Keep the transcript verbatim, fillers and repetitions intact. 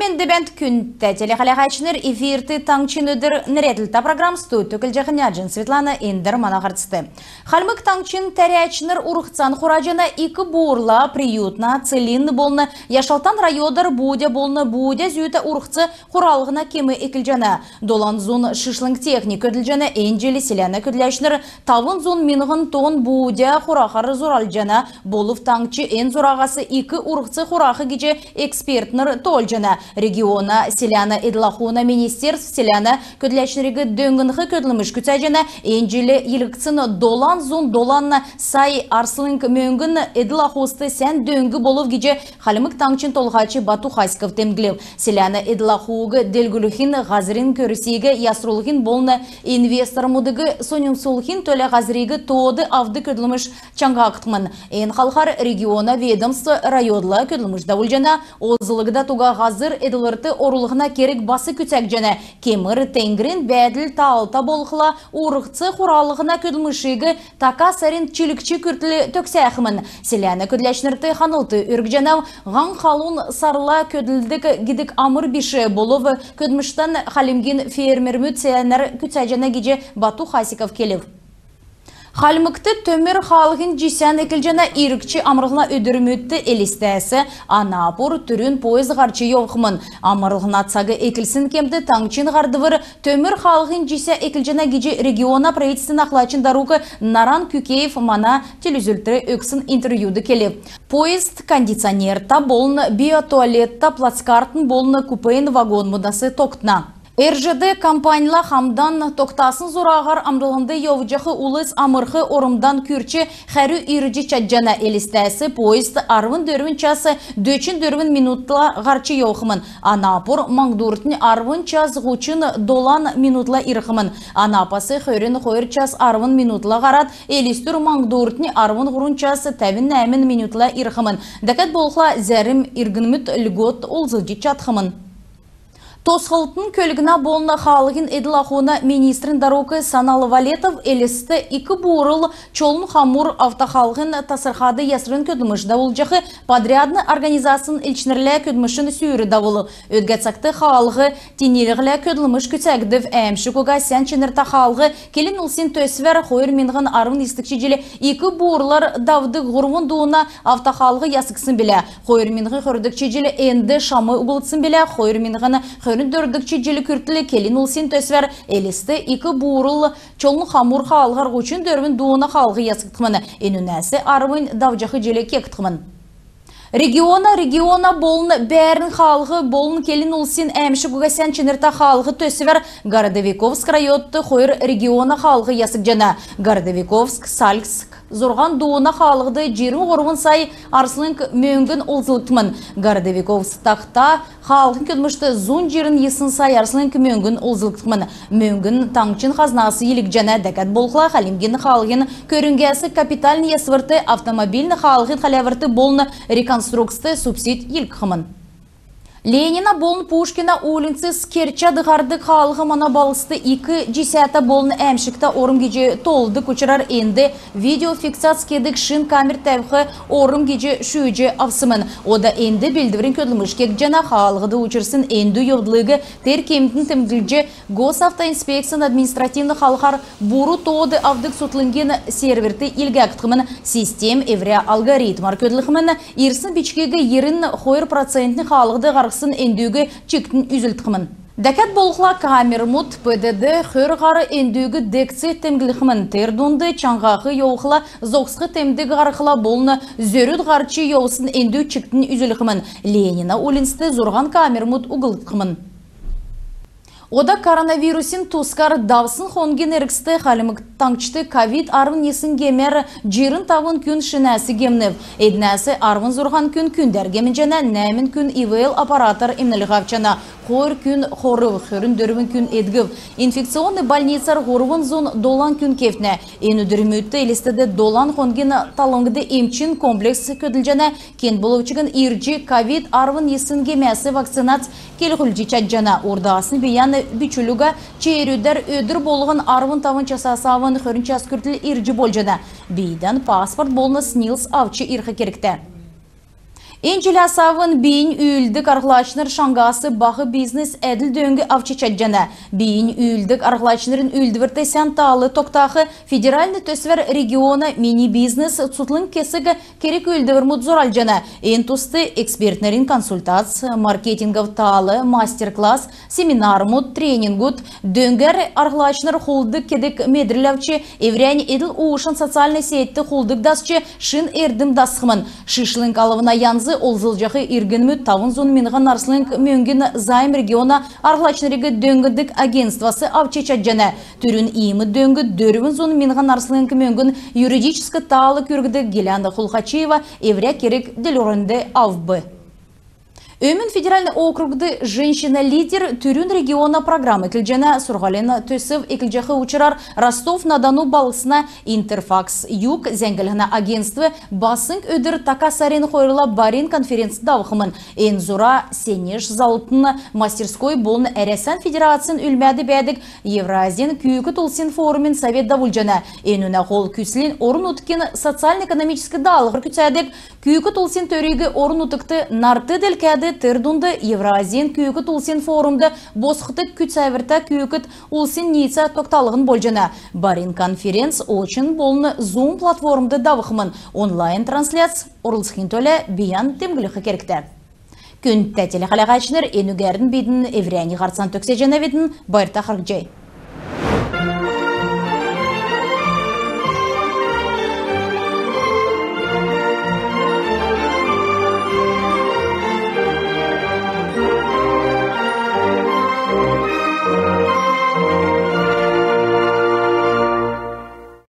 Мендвт, күндтә телехәләһәчнр! Эфирт «Таңһчин өдр» нерәдлтә программ. Студьд көтлҗәхнь Яҗин Светлана. Эндр мана һарцд. Хальмг Таңһчин тәрәчнр урһцан хураҗана. Ик-Бурла, Приютна, Целинн болн Яшалтан районар буудя болн буудя зүүтә урһц хуралһна кем эклҗәнә. Долан зун шишлң техник көдлҗәнә. Эн җил селәнә көдләчнр тавн зун миңһн тонн буудя хурахар зуралҗана. Болв таңһч эн зураһас ик урһц хурах гиҗ экспертнр тоолҗана. Региона селәнә эдл-ахун министерств селәнә көдләчнриг дөңнх көдлмш күцәҗәнә. Эн җил йилһгдсн долан зун долан сай арслң мөңгн эдл-ахуст сән дөң болв гиҗ Хальмг Таңһчин Толһач Бату Хасиков темдглв. Селәнә эдл-ахуг делгрүлхин, һазрин көрсиг ясрулхин болн инвестормудыг соньмсулхин төлә һазриг тоод авдг көдлмш чаңһагдхмн. Эн халхар региона ведомств районла көдлмш давулҗана. Олзлгдад уга һазр эдлврт орулһна керг бас күцәгдҗәнә. Кемр теңгрин бәәдл таалта болхла, урһц хуралһна көдлмшиг така сарин чилгч күртл төгсәхмн. Селәнә көдләчнрт ханлт өргҗәнәв. Һаң халун сарла көдлдг гидг амр биш. Болв көдлмштән хальмгин фермермүд сәәнәр күцәҗәнә гиҗ Бату Хасиков келв. Хальмгт төмр хаалһин җисән эклҗәнә. Иргч амрлһна өдрмүдт Элстәс Анапур түрүн поезд һарч йовхмн. Амрлһна цаг эклсн кемд таңһчин һардвр төмр хаалһин җисә эклҗәнә гиҗ региона правительствин ахлачин дарук Наран Күкеев мана телеүзүлтд өгсн интервьюд келв. Поезд кондиционерта болн биотуалетта плацкартн болн купейн вагонмудас тогтна. РЖД компаньла хамдан тогтасн зураһар амрлһнд йовҗах улс амрх ормдан күрч хәрү ирҗ чадҗана. Элстәс поезд арвн дөрвн час дөчн дөрвн минутла һарч йовхмн. Анапур маңһдуртнь арвн час һучн долан минутла ирхмн. Анапас хөрн хойр час арвн минутла һарад, Элстүр маңһдуртнь арвн һурвн час тәвн нәәмн минутла ирхмн. Дәкәд болхла зәрм иргнмүд льгот олзлҗ чадхмн. Тосхлтын, көлгнә болн хаалһин эдл-ахун министрин дарук Санал Валетов Элст — Ик-Бурл — Чолун-Хамур автохаалһин тасрхад ясврин көдлмш давулҗах подрядн организацин элчнрлә көдлмшин сүүр давулв. Өдгә цагт хаалһ тинилһнә көдлмш күцәгдв. «Әәмшг уга сән чинртә хаалһ» келн-улсин төсвәр хойр миңһн арвн йисдгч җил Ик-Бурлар давдг һурвн дууна автохаалһ ясгдсн билә. Хойр миңһн хөрдгч җил энд шам углгдсн билә. Хойр миңһн хөрн дөрвдгч җил күртл келн-улсин төсвәр Элст — Ик-Бурл — Чолун-Хамур хаалһар һучн дөрвн дууна хаалһ ясгдхмн. Энүнәс арвнь давҗах җил кегдхмн. «Региона, региона болн бәәрн хаалһ» болн келн-улсин «Әәмшг уга сән чинртә хаалһ» төсвәр Городовиковск районд хойр региона хаалһ ясгдҗана. Городовиковск — Сальск зурһан дууна хаалһд җирн һурвн сай арслң мөңгн олзлгдхмн. Городовиковск — Тахта хаалһин көдлмшт зун җирн йисн сай арслң мөңгн олзлгдхмн. Мөңгн таңһчин хазнас йилһгдҗәнә. Дәкәд болхла Хальмгин хаалһин көрңгәс капитальн ясврт, автомобильн хаалһин хәләврт болн реконструкцд субсидь йилһгдхмн. Ленина болн Пушкина уульнцс керчәд һардг хаалһ мана балһсд ик җисәтә болн әәмшгтә орм гиҗ тоолгддг учрар энд видеофиксац кедг шин камер тәвх орм гиҗ шүүҗ авсмн. Ода энд белдврин көдлмш кегдҗәнә. Хаалһд учрсн эндү йовдлыг тер кемднь темдглҗ, Госавтоинспекцин административн халхар буру тоод авдг сутлнгин серверт илгәгдхмн. Систем эврә алгоритмар көдлхмн. Ирсн бичгиг йирн хойр процентнь хаалһд һарһсн эндүг чиктнь үзүлгдхмн. Дәкәд болхла камермуд ПДД хөр һар эндүг дегц темдглхмн. Тер дунд чаңһах йовхла, зогсх темдг һархла болн зөрүд һарч йовсн эндүг чиктнь үзүлхмн. Ленина уульнцд зурһан камермуд углгдхмн. Ода коронавирусин тускар. Давсн хонгин эргцд Хальмг Таңһчд ковид арвн йисн гемәр җирн тавн күн шинәс гемнв. Эднәс арвн зурһан күн күндәр гемнҗәнә, нәәмн күн ИВЛ аппаратар эмнлһ авчана. Хойр күн хорв, хөрн дөрвн күн эдгв. Инфекционн больницар һурвн зун долан күн кевтнә. Эн өдрмүдт Элстд долан хонгин талвңд эмчин комплекс көдлҗәнә. Кен болв чигн ирҗ ковид арвн йисн гемәс вакцинац кеһүлҗ чадҗана. Урдаснь бийән бичүлүгә, черүдәр өдр болһн арвн тавн часас авн хөрн час күртл ирҗ болҗана. Бийдән паспорт болн СНИЛС авч ирх кергтә. Эн җиләс авн бийнь үүлддг арһлачнр шаңһас баһ бизнес әдл дөң авч чадҗана. Бийнь үүлддг арһлачнрин үүлдврт сән таал тогтах федеральн төсвәр региона «Мини бизнес» цутхлң кесг керг-үүлдврмүд зуралҗана. Эн туст экспертнрин консультац, маркетингов таал, мастер-класс, семинармуд, тренингүд. Дөңгәр арһлачнр хулд кедг медрл авч, эврәннь эдл-уушан социальн сетьд хулдг дасч, шин эрдм дасхмн. Шишлң алвна янз олзлҗах иргнмүд тавн зун миңһн арслң мөңгн займ региона арһлачнриг дөңндг агентствас авч чадҗана. Түрүн иим дөң дөрвн зун миңһн арслң мөңгн юридическ таал күргдг Геляна Хулхачиева эврә керг делгрүллһнд авв. Өмн федеральн округд «Женщина-лидер» түрүн региона программ эклҗәнә. Сурһулин төсв эклҗәх учрар Ростов-на-Дону балһсна «Интерфакс-Юг» зәңгллһнә агентств басң өдр така сарин хойрла барин конференц давхмн. Эн зура «Сенеж» залврин мастерской болн Әрәсән Федерацин үлмәд бәәдг Евразин күүкд улсин форумин совет давулҗана. Энүнә һол күцлнь орн-нутгин социальн-экономическ даалһвр күцәдг, күүкд улсин төриг орн-нутгт, нарт делкәд, тер дунд Евразин күүкд улсин форумд босхдг күцәвртә күүкд улсин ниицә тогталһн болҗана. Барин конференц очн болн Zoom платформд давхмн. Онлайн трансляц орлцхин төлә бийән темдглх кергтә. Күндтә телехәләгчнр, энүгәрн бидн эврәннь һарцан төгсәҗәнәвидн. Байрта харһий.